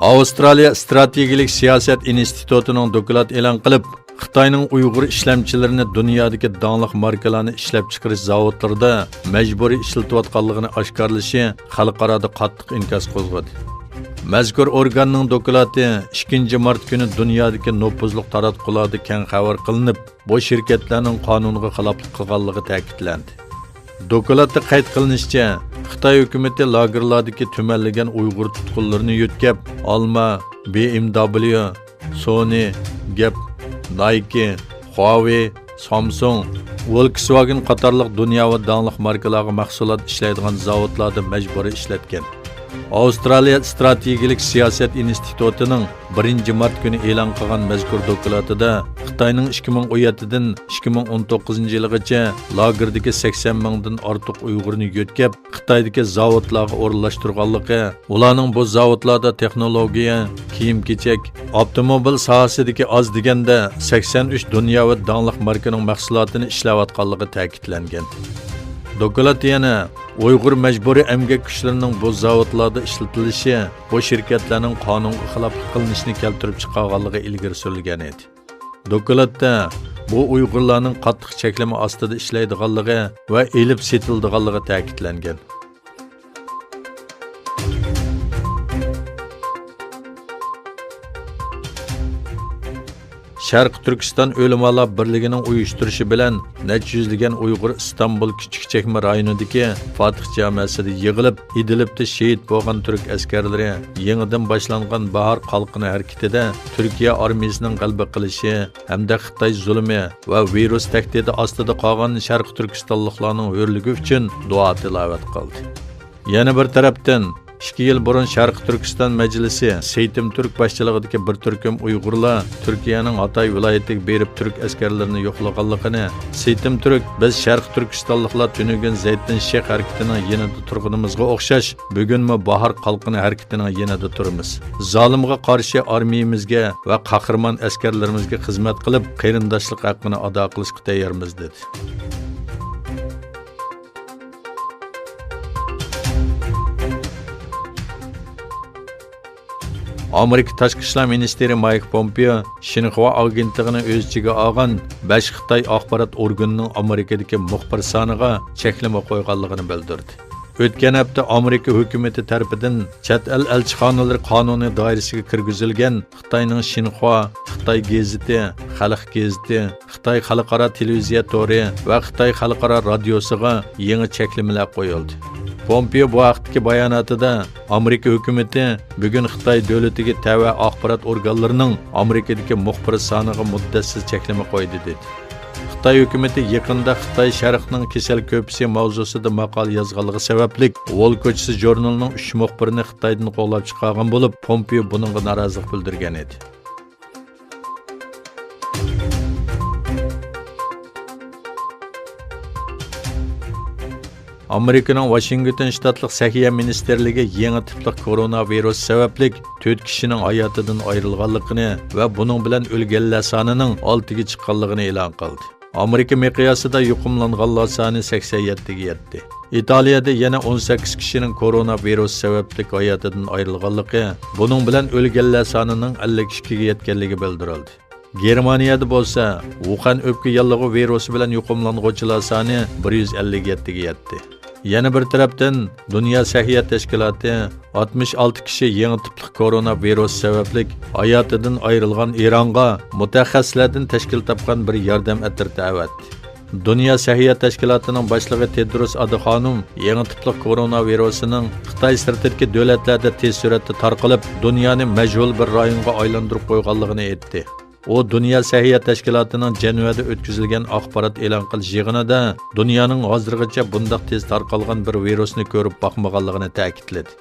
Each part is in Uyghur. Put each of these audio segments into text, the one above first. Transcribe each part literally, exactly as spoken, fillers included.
ئاۋسترالىيە ئىستراتېگىيەلىك سىياسەت ئىنستىتۇتىنىڭ دوكلات ئېلان قىلىپ، خىتاينىڭ ئۇيغۇر ئىشلەمچىلىرىنى دۇنيادىكى داڭلىق ماركىلارنى ئىشلەپچىقىرىش زاۋۇتلىرىدا مەجبۇرىي ئىشلىتىۋاتقانلىقىنى ئاشكارىلىشى خەلقئارادا قاتتىق ئىنكاس قوزغىدى. مەزكۇر ئورگاننىڭ دوكلاتى ئىككىنچى مارت كۈنى دۇنيادىكى نوپۇزلۇق تاراتقۇلاردا كەڭ خەۋەر قىلىنىپ، بۇ شىركەتلەرنىڭ قانۇنغا خىلاپلىق قىلغانلىقى تەكىتلەندى. دوكلاتتا قەيت قىلىنىشىچە، خىتاي ھۆكۈمىتى لاگېرلاردىكى تۈمەنلىگەن ئۇيغۇر تۇتقۇنلىرىنى يۆتكەپ، ئالما، بى ئېم دابليۇ، سونى، گەپ، نايكى، خۇاۋېي، سامسۇڭ، ۋولكسۋاگېن قاتارلىق دۇنياۋى داڭلىق ماركىلارغا مەھسۇلات ئىشلەيدىغان زاۋۇتلاردا مەجبۇرىي ئىشلەتكەن. ئاۋسترالىيە ئىستراتېگىيەلىك سىياسەت ئىنستىتۇتىنىڭ بىرىنچى مارت كۈنى ئېلان قىلغان مەزكۇر دوكلاتىدا خىتاينىڭ ئىككى مىڭ ئون يەتتىدىن ئىككى مىڭ ئون توققۇزىنچى يىلىغىچە لاگېردىكى سەكسەن مىڭدىن ئارتۇق ئۇيغۇرنى يۆتكەپ، خىتايدىكى زاۋۇتلارغا ئورۇنلاشتۇرغانلىقى، ئۇلارنىڭ بۇ زاۋۇتلاردا تېخنولوگىيە، كىيىم-كېچەك، ئاپتوموبىل ساھەسىدىكى ئاز دېگەندە سەكسەن ئۈچ دۇنياۋى داڭلىق ماركىنىڭ مەھسۇلاتىنى ئىشلەۋاتقانلىقى تەكىتلەنگەن. دوكلاتتا يەنە ئۇيغۇر مەجبۇرىي ئەمگەك كۈچلىرىنىڭ بۇ زاۋۇتلاردا ئىشلىتىلىشى بۇ شىركەتلەرنىڭ قانۇنغا خىلاپلىق قىلمىشىنى كەلتۈرۈپ چىقارغانلىقى ئىلگىرى سۈرۈلگەن ئىدى. دوكلاتتا بۇ ئۇيغۇرلارنىڭ قاتتىق چەكلىمە ئاستىدا ئىشلەيدىغانلىقى ۋە ئېلىپ سېتىلىدىغانلىقى تەكىتلەنگەن. شەرقىي تۈركىستان ئۆلىمالار بىرلىكىنىڭ ئۇيۇشتۇرۇشى بىلەن نەچچە يۈزلىگەن ئۇيغۇر ئىستانبۇل كىچىك چەكمە رايونىدىكى فاتىھ جامەسىدە يىغىلىپ، ئىدلىبتە شېھىت بولغان تۈرك ئەسكەرلىرى يېڭىدىن باشلانغان باھار قالقىنى ھەرىكىتىدە تۈركىيە ئارمىيىسىنىڭ غەلىبە قىلىشى ھەمدە خىتاي زۇلۇمى ۋە ۋىرۇس تەھدىتى ئاستىدا قالغان شەرقىي تۈركىستانلىقلارنىڭ ھۆرلۈكى ئۈچۈن دۇئا تىلاۋەت قىلدى. يەنە بىر تەرەپتىن، ئىككى يىل بۇرۇن شەرقىي تۈركىستان مەجلىسى سېيتىم تۈرك باشچىلىقىدىكى بىر تۈركۈم ئۇيغۇرلار تۈركىيەنىڭ ھاتاي ۋىلايىتىگە بېرىپ تۈرك ئەسكەرلىرىنى يوقلىغانلىقىنى، سېيتىم تۈرك، بىز شەرقىي تۈركىستانلىقلار تۈنۈگۈن زەيتۇن شېخ ھەرىكىتىنىڭ يېنىدا تۇرغىنىمىزغا ئوخشاش، بۈگۈنمۇ باھار قالقىنى ھەرىكىتىنىڭ يېنىدا تۇرىمىز. زالىمغا قارشى ئارمىيىمىزگە ۋە قەھرىمان ئەسكەرلىرىمىزگە خىزمەت قىلىپ، قېرىنداشلىق ھەققىنى ئادا قىلىشقا تەييارمىز، دېدى. ئامېرىكا تاشقى ئىشلار مىنىستىرى مايك پومپېئو شىنخۇا ئاگېنتلىقىنى ئۆز ئىچىگە ئالغان بەش خىتاي ئاخبارات ئورگىنىنىڭ ئامېرىكىدىكى مۇخبىر سانىغا چەكلىمە قويغانلىقىنى بىلدۈردى. ئۆتكەن ھەپتە ئامېرىكا ھۆكۈمىتى تەرىپىدىن چەت ئەل ئەلچىخانىلىرى قانۇنى دائىرىسىگە كىرگۈزۈلگەن خىتاينىڭ شىنخۇا، خىتاي گېزىتى، خەلق گېزىتى، خىتاي خەلقئارا تېلېۋىزىيە تورى ۋە خىتاي خەلقئارا رادىيوسىغا يېڭى چەكلىمىلەر قويۇلدى. پومپېئو بۇ ھەقتىكى باياناتىدا، ئامېرىكا ھۆكۈمىتى بۈگۈن خىتاي دۆلىتىگە تەۋە ئاخبارات ئورگانلىرىنىڭ ئامېرىكىدىكى مۇخبىر سانىغا مۇددەتسىز چەكلىمە قويدى، دېدى. خىتاي ھۆكۈمىتى يېقىندا خىتاي شەرقنىڭ كېسەل كۆپىسى ماۋزۇسىدا ماقالە يازغانلىقى سەۋەبلىك، ۋول كوچىسى ژۇرنىلىنىڭ ئۈچ مۇخبىرىنى خىتايدىن قوغلاپ چىقارغان بولۇپ، پومپېئو بۇنىڭغا نارازىلىق بىلدۈرگەن ئىدى. ئامېرىكىنىڭ ۋاشىنگتون شتاتلىق سەھىيە مىنىستىرلىكى يېڭى تىپلىق كورونا ۋىرۇسى سەۋەبلىك تۆت كىشىنىڭ ھاياتىدىن ئايرىلغانلىقىنى ۋە بۇنىڭ بىلەن ئۆلگەنلەر سانىنىڭ ئالتىگە چىققانلىقىنى ئېلان قىلدى. ئامېرىكا مىقياسىدا يۇقۇملانغانلار سانى سەكسەن يەتتىگە يەتتى. ئىتالىيەدە يەنە ئون سەككىز كىشىنىڭ كورونا ۋىرۇسى سەۋەبلىك ھاياتىدىن ئايرىلغانلىقى، بۇنىڭ بىلەن ئۆلگەنلەر سانىنىڭ ئەللىك ئىككىگە يەتكەنلىكى بىلدۈرۈلدى. گېرمانىيەدە بولسا ۋۇخەن ئۆپكە ياللۇغى ۋىرۇسى بىلەن يۇقۇملانغۇچىلار سانى بىر يۈز ئەللىك يەتتىگە يەتتى. يەنە بىر تەرەپتىن، دۇنيا سەھىيە تەشكىلاتى ئاتمىش ئالتە كىشى يېڭى تىپلىق كورونا ۋىرۇسى سەۋەبلىك ھاياتىدىن ئايرىلغان ئىرانغا مۇتەخەسسىسلەردىن تەشكىل تاپقان بىر ياردەم ئەترىتى ئەۋەتتى. دۇنيا سەھىيە تەشكىلاتىنىڭ باشلىقى تېدروس ئادخانوم يېڭى تىپلىق كورونا ۋىرۇسىنىڭ خىتاي سىرتىدىكى دۆلەتلەردە تېز سۈرئەتتە تارقىلىپ، دۇنيانى مەجھۇل بىر رايونغا ئايلاندۇرۇپ قويغانلىقىنى ئېيتتى. ئۇ دۇنيا سەھىيە تەشكىلاتىنىڭ جەنۋەدە ئۆتكۈزۈلگەن ئاخبارات ئېلان قىلىش يىغىنىدا دۇنيانىڭ ھازىرغىچە بۇنداق تېز تارقالغان بىر ۋىرۇسنى كۆرۈپ باقمىغانلىقىنى تەكىتلىدى.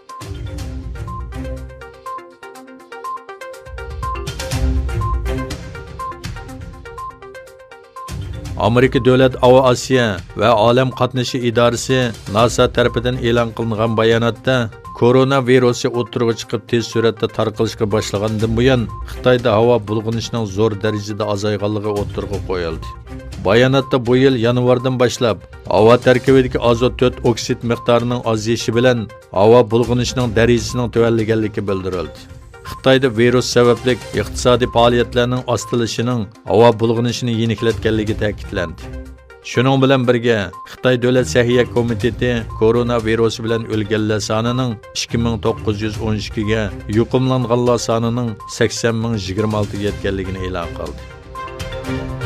ئامېرىكا دۆلەت ئاۋىئاتسىيە ۋە ئالەم قاتنىشى ئىدارىسى، ناسا، تەرىپىدىن ئېلان قىلىنغان باياناتتا، كورونا ۋىرۇسى ئوتتۇرىغا چىقىپ، تېز سۈرئەتتە تارقىلىشقا باشلىغاندىن بۇيان، خىتايدا ھاۋا بۇلغىنىشىنىڭ زور دەرىجىدە ئازايغانلىقى ئوتتۇرىغا قويۇلدى. باياناتتا بۇ يىل يانۋاردىن باشلاپ، ھاۋا تەركىبىدىكى ئازوت تۆت ئوكسىد مىقدارىنىڭ ئازىيىشى بىلەن، ھاۋا بۇلغىنىشىنىڭ دەرىجىسىنىڭ تۆۋەنلىگەنلىكى بىلدۈرۈلدى. خىتايدا ۋىرۇس سەۋەبلىك ئىقتىسادىي پائالىيەتلەرنىڭ ئاستىلىشىنىڭ ھاۋا بۇلغىنىشىنى يېنىكلەتكەنلىكى تەكىتلەندى. شۇنىڭ بىلەن بىرگە، خىتاي دۆلەت سەھىيە كومىتېتى كورونا ۋىرۇسى بىلەن ئۆلگەنلەر سانىنىڭ ئىككى مىڭ توققۇز يۈز ئون ئىككىگە، يۇقۇملانغانلار سانىنىڭ سەكسەن مىڭ يىگىرمە ئالتىگە يەتكەنلىكىنى ئېلان قىلدى.